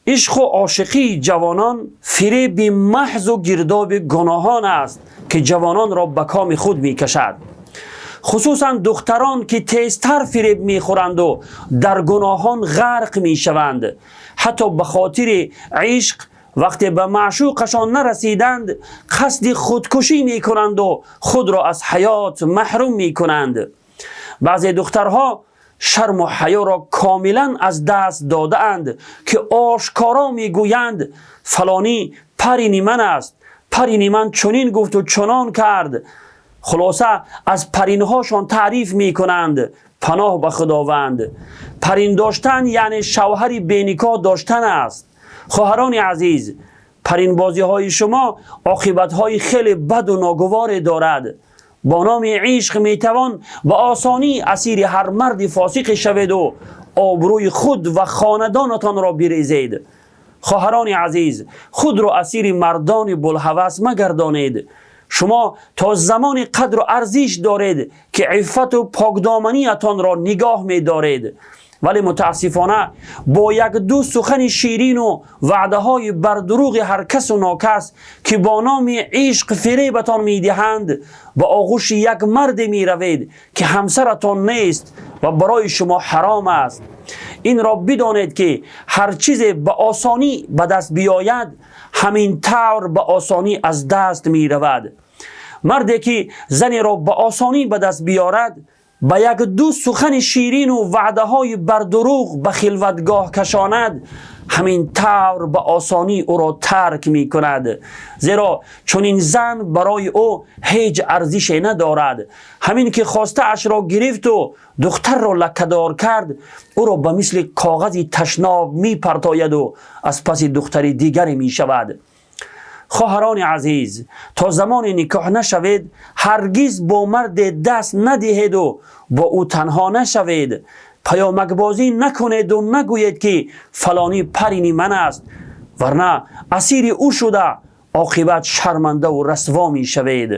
Ишқу ошиқии ҷавонон фиреби маҳзу гирдоби гуноҳон аст, ки ҷавононро ба коми худ мекашад, хусусан духтарон, ки тезтар фиреб мехӯранду дар гуноҳон ғарқ мешаванд. Ҳатто ба хотири ишқ, вақте ба маъшуқашон нарасиданд, қасди худкушӣ мекунанду худро аз ҳаёт маҳрум мекунанд. Баъзе духтарҳо шарму ҳаёро комилан аз даст додаанд, ки ошкоро мегӯянд: «Фалонӣ парини ман аст, парини ман чунин гуфту чунон кард». Хулоса, аз паринҳошон таъриф мекунанд. Паноҳ ба Худованд! Парин доштан яъне шавҳари беникоҳ доштан аст. Хоҳарони азиз, паринбозиҳои шумо оқибатҳои хеле баду ногуворе дорад. Бо номи ишқ метавон ба осонӣ асири ҳар марди фосиқе шаведу обрӯи худ ва хонадонатонро бирезед. Хоҳарони азиз, худро асири мардони булҳавас магардонед. Шумо то замони қадру арзиш доред, ки иффату покдоманиятонро нигоҳ медоред, вале мутаассифона бо як-ду сухани ширину ваъдаҳои бардурӯғи ҳар касу нокас, ки бо номи ишқ фиребатон медиҳанд, ба оғӯши як марде меравед, ки ҳамсаратон нест ва барои шумо ҳаром аст. Инро бидонед, ки ҳар чизе ба осонӣ ба даст биёяд, ҳамин тавр ба осонӣ аз даст меравад. Марде ки занеро ба осонӣ ба даст биёрад, ба як-ду сухани ширину ваъдаҳои бардурӯғ ба хилватгоҳ кашонад, ҳамин тавр ба осонӣ ӯро тарк мекунад, зеро чунин зан барои ӯ ҳеҷ арзише надорад. Ҳамин ки хостаашро гирифту духтарро лаккадор кард, ӯро ба мисли коғази ташноб мепартояду аз паси духтари дигаре мешавад. Хоҳарони азиз, то замоне никоҳ нашавед, ҳаргиз бо марде даст надиҳеду бо ӯ танҳо нашавед. Паёмакбозӣ накунеду нагӯед, ки фалонӣ парини ман аст, варна асири ӯ шуда, оқибат шармандаву расво мешавед.